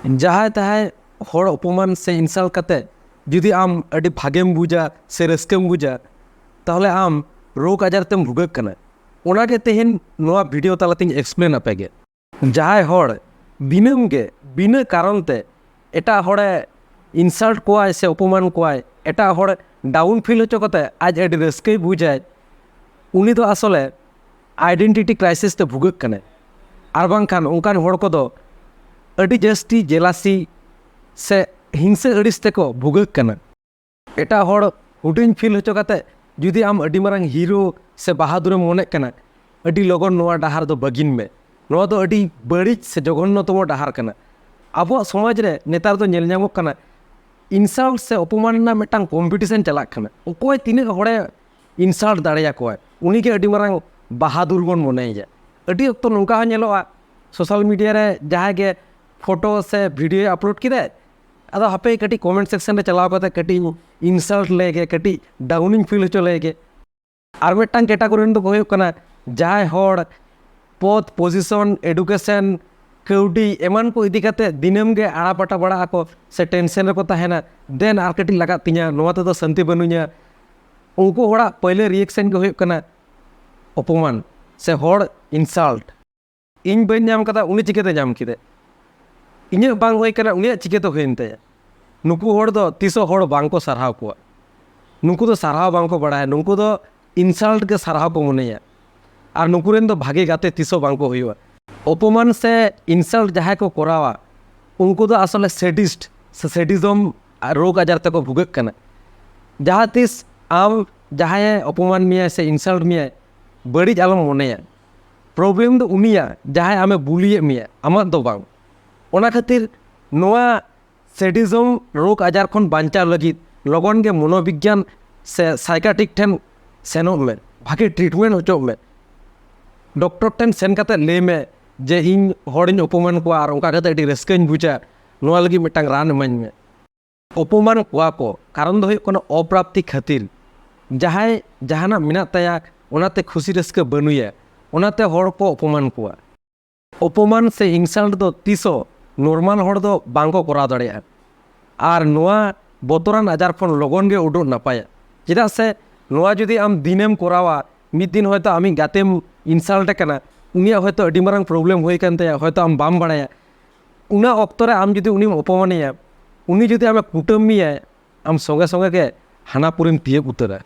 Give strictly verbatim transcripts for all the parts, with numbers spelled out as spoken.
ᱡᱟᱦᱟᱸᱭ ᱛᱟᱦᱟᱸᱭ ᱦᱚᱲ ᱚᱯᱚᱢᱟᱱ ᱥᱮ insult ᱠᱟᱛᱮ ᱡᱩᱫᱤ ᱟᱢ ᱟᱹᱰᱤ ᱵᱷᱟᱜᱮᱢ ᱵᱩᱡᱟ ᱥᱮ ᱨᱟᱹᱥᱠᱟᱹᱢ ᱵᱩᱡᱟ, ᱛᱟᱦᱚᱞᱮ ᱟᱢ ᱨᱳᱜᱽ ᱟᱡᱟᱨ ᱛᱮᱢ ᱵᱷᱩᱜᱟᱹᱜ ᱠᱟᱱᱟ᱾ ᱚᱱᱟᱜᱮ ᱛᱮᱦᱮᱧ ᱱᱚᱣᱟ video ᱛᱟᱞᱟᱛᱮᱧ explain ᱟᱯᱮ ᱜᱮ᱾ ᱡᱟᱦᱟᱸᱭ ᱦᱚᱲ ᱫᱤᱱᱟᱹᱢ ᱜᱮ ᱵᱤᱱᱟᱹ ᱠᱟᱨᱚᱱ ᱛᱮ ᱮᱴᱟᱜ ᱦᱚᱲᱮ insult ᱠᱚᱣᱟᱭ ᱥᱮ ᱚᱯᱚᱢᱟᱱ ᱠᱚᱣᱟᱭ, ᱮᱴᱟᱜ ᱦᱚᱲ down feel ᱦᱚᱪᱚ ᱠᱟᱛᱮ ᱟᱡ ᱟᱹᱰᱤ ᱨᱟᱹᱥᱠᱟᱹᱭ ᱵᱩᱡᱟᱭ, ᱩᱱᱤ ᱫᱚ ᱟᱥᱚᱞᱮ identity crisis ᱛᱮ ᱵᱷᱩᱜᱟᱹᱜ ᱠᱟᱱᱟᱭ᱾ ᱟᱨ ᱵᱟᱝᱠᱷᱟᱱ ᱚᱱᱠᱟᱱ ᱦᱚᱲ ᱠᱚᱫᱚ ᱟᱹᱰᱤ ᱡᱟᱹᱥᱛᱤ jealousy ᱥᱮ ᱦᱤᱝᱥᱟᱹ ᱟᱹᱲᱤᱥ ᱛᱮᱠᱚ ᱵᱷᱩᱜᱟᱹᱜ ᱠᱟᱱᱟ᱾ ᱮᱴᱟᱜ ᱦᱚᱲ ᱦᱩᱰᱤᱧ feel ᱦᱚᱪᱚ ᱠᱟᱛᱮ ᱡᱩᱫᱤ ᱟᱢ ᱟᱹᱰᱤ ᱢᱟᱨᱟᱝ hero ᱥᱮ ᱵᱟᱦᱟᱫᱩᱨᱮᱢ ᱢᱚᱱᱮᱜ ᱠᱟᱱᱟ, ᱟᱹᱰᱤ ᱞᱚᱜᱚᱱ ᱱᱚᱣᱟ ᱰᱟᱦᱟᱨ ᱫᱚ ᱵᱟᱹᱜᱤᱱ ᱢᱮ᱾ ᱱᱚᱣᱟ ᱫᱚ ᱟᱹᱰᱤ ᱵᱟᱹᱲᱤᱡ ᱥᱮ ᱡᱚᱜᱷᱚᱱᱱᱚᱛᱚᱢᱚ ᱰᱟᱦᱟᱨ ᱠᱟᱱᱟ᱾ ᱟᱵᱚᱣᱟᱜ ᱥᱚᱢᱟᱡᱽ ᱨᱮ ᱱᱮᱛᱟᱨ ᱫᱚ ᱧᱮᱞ ᱧᱟᱢᱚᱜ ᱠᱟᱱᱟ, insult ᱥᱮ ᱚᱯᱚᱢᱟᱱ ᱨᱮᱱᱟᱜ ᱢᱤᱫᱴᱟᱝ competition ᱪᱟᱞᱟᱜ ᱠᱟᱱᱟ᱾ ᱚᱠᱚᱭ ᱛᱤᱱᱟᱹᱜ ᱦᱚᱲᱮ insult ᱫᱟᱲᱮᱭᱟᱠᱚᱣᱟ, ᱩᱱᱤᱜᱮ ᱟᱹᱰᱤ ᱢᱟᱨᱟᱝ ᱵᱟᱦᱟᱫᱩᱨ ᱵᱚᱱ ᱢᱚᱱᱮᱭᱮᱭᱟ᱾ ᱟᱹᱰᱤ ᱚᱠᱛᱚ ᱱᱚᱝᱠᱟ ᱦᱚᱸ ᱧᱮᱞᱚᱜᱼᱟ, social media ᱨᱮ ᱡᱟᱦᱟᱸᱭ ᱜᱮ photo ᱥᱮ video upload ᱠᱮᱫᱟᱭ, ᱟᱫᱚ ᱦᱟᱯᱮ ᱠᱟᱹᱴᱤᱡ comment section ᱨᱮ ᱪᱟᱞᱟᱣ ᱠᱟᱛᱮ ᱠᱟᱹᱴᱤᱡ insult ᱞᱮᱜᱮ, ᱠᱟᱹᱴᱤᱡ down ᱤᱧ feel ᱦᱚᱪᱚ ᱞᱮᱜᱮ᱾ ᱟᱨ ᱢᱤᱫᱴᱟᱝ category ᱨᱮᱱ ᱫᱚᱠᱚ ᱦᱩᱭᱩᱜ ᱠᱟᱱᱟ ᱡᱟᱦᱟᱸᱭ ᱦᱚᱲ ᱯᱚᱫᱽ, position, education, ᱠᱟᱹᱣᱰᱤ ᱮᱢᱟᱱ ᱠᱚ ᱤᱫᱤ ᱠᱟᱛᱮ ᱫᱤᱱᱟᱹᱢ ᱜᱮ ᱟᱲᱟᱯᱟᱴᱟ ᱵᱟᱲᱟᱜ ᱟᱠᱚ ᱥᱮ tension ᱨᱮᱠᱚ ᱛᱟᱦᱮᱱᱟ, ᱫᱮᱱ ᱟᱨ ᱠᱟᱹᱴᱤᱡ ᱞᱟᱜᱟᱜ ᱛᱤᱧᱟ, ᱱᱚᱣᱟ ᱛᱮᱫᱚ ᱥᱟᱹᱱᱛᱤ ᱵᱟᱹᱱᱩᱧᱟ᱾ ᱩᱱᱠᱩ ᱦᱚᱲᱟᱜ ᱯᱳᱭᱞᱳ reaction ᱜᱮ ᱦᱩᱭᱩᱜ ᱠᱟᱱᱟ ᱚᱯᱚᱢᱟᱱ ᱥᱮ ᱦᱚᱲ insult᱾ ᱤᱧ ᱵᱟᱹᱧ ᱧᱟᱢ ᱠᱟᱫᱟ, ᱩᱱᱤ ᱪᱤᱠᱟᱹᱛᱮ ᱧᱟᱢ ᱠᱮᱫᱟ? ᱤᱧᱟᱹᱜ ᱵᱟᱝ ᱦᱩᱭ ᱠᱟᱱᱟ, ᱩᱱᱤᱭᱟᱜ ᱪᱤᱠᱟᱹᱛᱮ ᱦᱩᱭᱮᱱ ᱛᱟᱭᱟ? ᱱᱩᱠᱩ ᱦᱚᱲ ᱫᱚ ᱛᱤᱥᱦᱚᱸ ᱦᱚᱲ ᱵᱟᱝ ᱠᱚ ᱥᱟᱨᱦᱟᱣ ᱠᱚᱣᱟ᱾ ᱱᱩᱠᱩ ᱫᱚ ᱥᱟᱨᱦᱟᱣ ᱵᱟᱝ ᱠᱚ ᱵᱟᱲᱟᱭᱟ, ᱱᱩᱠᱩ ᱫᱚ insult ᱜᱮ ᱥᱟᱨᱦᱟᱣ ᱠᱚ ᱢᱚᱱᱮᱭᱟ᱾ ᱟᱨ ᱱᱩᱠᱩ ᱨᱮᱱ ᱫᱚ ᱵᱷᱟᱜᱮ ᱜᱟᱛᱮ ᱛᱤᱥᱦᱚᱸ ᱵᱟᱝ ᱠᱚ ᱦᱩᱭᱩᱜᱼᱟ᱾ ᱚᱯᱚᱢᱟᱱ ᱥᱮ insult ᱡᱟᱦᱟᱸᱭ ᱠᱚ ᱠᱚᱨᱟᱣᱟ, ᱩᱱᱠᱩ ᱫᱚ ᱟᱥᱚᱞᱮ sadist ᱥᱮ sadism ᱨᱳᱜᱽ ᱟᱡᱟᱨ ᱛᱮᱠᱚ ᱵᱷᱩᱜᱟᱹᱜ ᱠᱟᱱᱟ᱾ ᱡᱟᱦᱟᱸ ᱛᱤᱥ ᱟᱢ ᱡᱟᱦᱟᱸᱭᱮ ᱚᱯᱚᱢᱟᱱ ᱢᱮᱭᱟᱭ ᱥᱮ insult ᱢᱮᱭᱟᱭ, ᱵᱟᱹᱲᱤᱡ ᱟᱞᱚᱢ ᱢᱚᱱᱮᱭᱟ᱾ Problem ᱫᱚ ᱩᱱᱤᱭᱟᱜ, ᱡᱟᱦᱟᱸᱭ ᱟᱢᱮ bullyᱮᱫ ᱢᱮᱭᱟ, ᱟᱢᱟᱜ ᱫᱚ ᱵᱟᱝ᱾ ᱚᱱᱟ ᱠᱷᱟᱹᱛᱤᱨ ᱱᱚᱣᱟ sadism ᱨᱳᱜᱽ ᱟᱡᱟᱨ ᱠᱷᱚᱱ ᱵᱟᱧᱪᱟᱣ ᱞᱟᱹᱜᱤᱫ ᱞᱚᱜᱚᱱ ᱜᱮ ᱢᱚᱱᱳᱵᱤᱜᱽᱜᱟᱱ ᱥᱮ psychiatric ᱴᱷᱮᱱ ᱥᱮᱱᱚᱜ ᱢᱮ, ᱵᱷᱟᱜᱮ treatment ᱦᱚᱪᱚᱜ ᱢᱮ᱾ ᱰᱚᱠᱴᱚᱨ ᱴᱷᱮᱱ ᱥᱮᱱ ᱠᱟᱛᱮ ᱞᱟᱹᱭ ᱢᱮ ᱡᱮ ᱤᱧ ᱦᱚᱲᱤᱧ ᱚᱯᱚᱢᱟᱱ ᱠᱚᱣᱟ ᱟᱨ ᱚᱱᱠᱟ ᱠᱟᱛᱮ ᱟᱹᱰᱤ ᱨᱟᱹᱥᱠᱟᱹᱧ ᱵᱩᱡᱟ, ᱱᱚᱣᱟ ᱞᱟᱹᱜᱤᱫ ᱢᱤᱫᱴᱟᱝ ᱨᱟᱱ ᱤᱢᱟᱹᱧ ᱢᱮ᱾ ᱚᱯᱚᱢᱟᱱ ᱠᱚᱣᱟ ᱠᱚ, ᱠᱟᱨᱚᱱ ᱫᱚ ᱦᱩᱭᱩᱜ ᱠᱟᱱᱟ ᱚᱯᱨᱟᱯᱛᱤ ᱠᱷᱟᱹᱛᱤᱨ᱾ ᱡᱟᱦᱟᱸᱭ ᱡᱟᱦᱟᱱᱟᱜ ᱢᱮᱱᱟᱜ ᱛᱟᱭᱟ, ᱚᱱᱟᱛᱮ ᱠᱷᱩᱥᱤ ᱨᱟᱹᱥᱠᱟᱹ ᱵᱟᱹᱱᱩᱭᱟ, ᱚᱱᱟᱛᱮ ᱦᱚᱲ ᱠᱚ ᱚᱯᱚᱢᱟᱱ ᱠᱚᱣᱟ᱾ ᱚᱯᱚᱢᱟᱱ ᱥᱮ insult ᱫᱚ ᱛᱤᱥᱦᱚᱸ ᱱᱚᱨᱢᱟᱞ ᱦᱚᱲ ᱫᱚ ᱵᱟᱝ ᱠᱚ ᱠᱚᱨᱟᱣ ᱫᱟᱲᱮᱭᱟᱜᱼᱟ᱾ ᱟᱨ ᱱᱚᱣᱟ ᱵᱚᱛᱚᱨᱟᱱ ᱟᱡᱟᱨ ᱠᱷᱚᱱ ᱞᱚᱜᱚᱱ ᱜᱮ ᱩᱰᱩᱠ ᱱᱟᱯᱟᱭᱟ᱾ ᱪᱮᱫᱟᱜ ᱥᱮ ᱱᱚᱣᱟ ᱡᱩᱫᱤ ᱟᱢ ᱫᱤᱱᱮᱢ ᱠᱚᱨᱟᱣᱟ, ᱢᱤᱫ ᱫᱤᱱ ᱦᱚᱭᱛᱳ ᱟᱢᱤᱡ ᱜᱟᱛᱮᱢ ᱤᱱᱥᱟᱞᱴ ᱮ ᱠᱟᱱᱟ, ᱩᱱᱤᱭᱟᱜ ᱦᱚᱭᱛᱳ ᱟᱹᱰᱤ ᱢᱟᱨᱟᱝ ᱯᱨᱚᱵᱞᱮᱢ ᱦᱩᱭ ᱟᱠᱟᱱ ᱛᱟᱭᱟ, ᱦᱚᱭᱛᱳ ᱟᱢ ᱵᱟᱢ ᱵᱟᱲᱟᱭᱟ᱾ ᱚᱱᱟ ᱚᱠᱛᱚ ᱨᱮ ᱟᱢ ᱡᱩᱫᱤ ᱩᱱᱤᱢ ᱚᱯᱚᱢᱟᱱᱮᱭᱟ, ᱩᱱᱤ ᱡᱩᱫᱤ ᱟᱢᱮ ᱠᱩᱴᱟᱹᱢ ᱢᱮᱭᱟᱭ, ᱟᱢ ᱥᱚᱸᱜᱮ ᱥᱚᱸᱜᱮ ᱜᱮ ᱦᱟᱱᱟ ᱯᱩᱨᱤᱢ ᱛᱤᱭᱟᱹᱜ ᱩᱛᱟᱹᱨᱟ᱾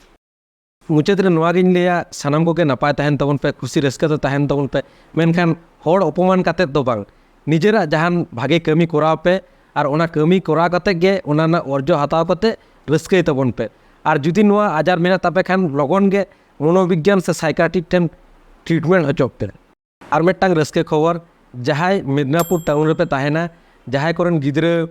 ᱢᱩᱪᱟᱹᱫ ᱨᱮ ᱱᱚᱣᱟ ᱜᱤᱧ ᱞᱟᱹᱭᱟ, ᱥᱟᱱᱟᱢ ᱠᱚᱜᱮ ᱱᱟᱯᱟᱭ ᱛᱟᱦᱮᱱ ᱛᱟᱵᱚᱱ ᱯᱮ, ᱠᱷᱩᱥᱤ ᱨᱟᱹᱥᱠᱟᱹ ᱛᱮ ᱛᱟᱦᱮᱱ ᱛᱟᱵᱚᱱ ᱯᱮ, ᱢᱮᱱᱠᱷᱟᱱ ᱦᱚᱲ ᱚᱯᱚᱢᱟᱱ ᱠᱟᱛᱮᱫ ᱫᱚ ᱵᱟᱝ, ᱱᱤᱡᱮᱨᱟᱜ ᱡᱟᱦᱟᱱ ᱵᱷᱟᱜᱮ ᱠᱟᱹᱢᱤ ᱠᱚᱨᱟᱣ ᱯᱮ, ᱟᱨ ᱚᱱᱟ ᱠᱟᱹᱢᱤ ᱠᱚᱨᱟᱣ ᱠᱟᱛᱮᱫ ᱜᱮ ᱚᱱᱟ ᱨᱮᱱᱟᱜ ᱚᱨᱡᱚ ᱦᱟᱛᱟᱣ ᱠᱟᱛᱮᱫ ᱨᱟᱹᱥᱠᱟᱹᱭ ᱛᱟᱵᱚᱱ ᱯᱮ᱾ ᱟᱨ ᱡᱩᱫᱤ ᱱᱚᱣᱟ ᱟᱡᱟᱨ ᱢᱮᱱᱟᱜ ᱛᱟᱯᱮ ᱠᱷᱟᱱ ᱞᱚᱜᱚᱱ ᱜᱮ ᱢᱚᱱᱳᱵᱤᱜᱽᱜᱟᱱ ᱥᱮ ᱥᱟᱭᱠᱟᱴᱨᱤᱠ ᱴᱷᱮᱱ ᱴᱨᱤᱴᱢᱮᱱᱴ ᱦᱚᱪᱚᱜ ᱯᱮ᱾ ᱟᱨ ᱢᱤᱫᱴᱟᱝ ᱨᱟᱹᱥᱠᱟᱹ ᱠᱷᱚᱵᱚᱨ, ᱡᱟᱦᱟᱸᱭ ᱢᱮᱫᱽᱱᱟᱯᱩᱨ ᱴᱟᱣᱩᱱ ᱨᱮᱯᱮ ᱛᱟᱦᱮᱱᱟ, ᱡᱟᱦᱟᱸᱭ ᱠᱚᱨᱮᱱ ᱜᱤᱫᱽᱨᱟᱹ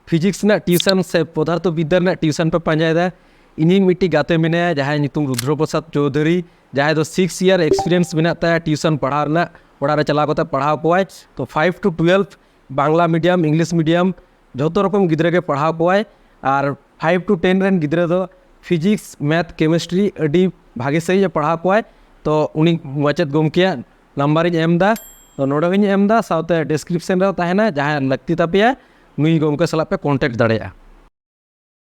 ᱯᱷᱤᱡᱤᱠᱥ ᱨᱮᱱᱟᱜ ᱴᱤᱭᱩᱥᱚᱱ ᱥᱮ ᱯᱚᱫᱟᱨᱛᱷᱚ ᱵᱤᱫᱽᱫᱟ ᱨᱮᱱᱟᱜ ᱴᱤᱭᱩᱥᱚᱱ ᱯᱮ ᱯᱟᱸᱡᱟᱭᱮᱫᱟ, ᱤᱧᱤᱡ ᱢᱤᱫᱴᱤᱡ ᱜᱟᱛᱮ ᱢᱮᱱᱟᱭᱟ, ᱡᱟᱦᱟᱸᱭ ᱧᱩᱛᱩᱢ ᱨᱩᱫᱨᱚ ᱯᱨᱚᱥᱟᱫᱽ ᱪᱳᱣᱫᱷᱩᱨᱤ, ᱡᱟᱦᱟᱸᱭ ᱫᱚ ᱥᱤᱠᱥ ᱤᱭᱟᱨ ᱮᱠᱥᱯᱤᱨᱤᱭᱮᱱᱥ ᱢᱮᱱᱟᱜ ᱛᱟᱭᱟ ᱴᱤᱭᱩᱥᱚᱱ ᱯᱟᱲᱦᱟᱣ ᱨᱮᱱᱟᱜ, ᱚᱲᱟᱜ ᱨᱮ ᱪᱟᱞᱟᱣ ᱠᱟᱛᱮ ᱯᱟᱲᱦᱟᱣ ᱠᱚᱣᱟᱭ᱾ ᱛᱚ five to twelve Bangla medium, English medium, ᱡᱷᱚᱛᱚ ᱨᱚᱠᱚᱢ ᱜᱤᱫᱽᱨᱟᱹ ᱜᱮ ᱯᱟᱲᱦᱟᱣ ᱠᱚᱣᱟᱭ᱾ ᱟᱨ ᱯᱷᱟᱭᱤᱵᱷ ᱴᱩ ᱴᱮᱱ ᱨᱮᱱ ᱜᱤᱫᱽᱨᱟᱹ ᱫᱚ ᱯᱷᱤᱡᱤᱠᱥ, ᱢᱮᱛᱷ, ᱠᱮᱢᱤᱥᱴᱨᱤ ᱟᱹᱰᱤ ᱵᱷᱟᱜᱮ ᱥᱟᱺᱦᱤᱡ ᱮ ᱯᱟᱲᱦᱟᱣ ᱠᱚᱣᱟᱭ᱾ ᱛᱚ ᱩᱱᱤ ᱢᱟᱪᱮᱫ ᱜᱚᱢᱠᱮᱭᱟᱜ ᱱᱟᱢᱵᱟᱨᱤᱧ ᱮᱢ ᱮᱫᱟ, ᱛᱚ ᱱᱚᱰᱮ ᱦᱚᱸᱧ ᱮᱢ ᱮᱫᱟ, ᱥᱟᱶᱛᱮ ᱰᱤᱥᱠᱨᱤᱯᱥᱚᱱ ᱨᱮᱦᱚᱸ ᱛᱟᱦᱮᱱᱟ, ᱡᱟᱦᱟᱸᱭᱟᱜ ᱞᱟᱹᱠᱛᱤ ᱛᱟᱯᱮᱭᱟ ᱱᱩᱭ ᱜᱚᱢᱠᱮ ᱥᱟᱞᱟᱜ ᱯᱮ ᱠᱚᱱᱴᱮᱠᱴ ᱫᱟᱲᱮᱭᱟᱜᱼᱟ᱾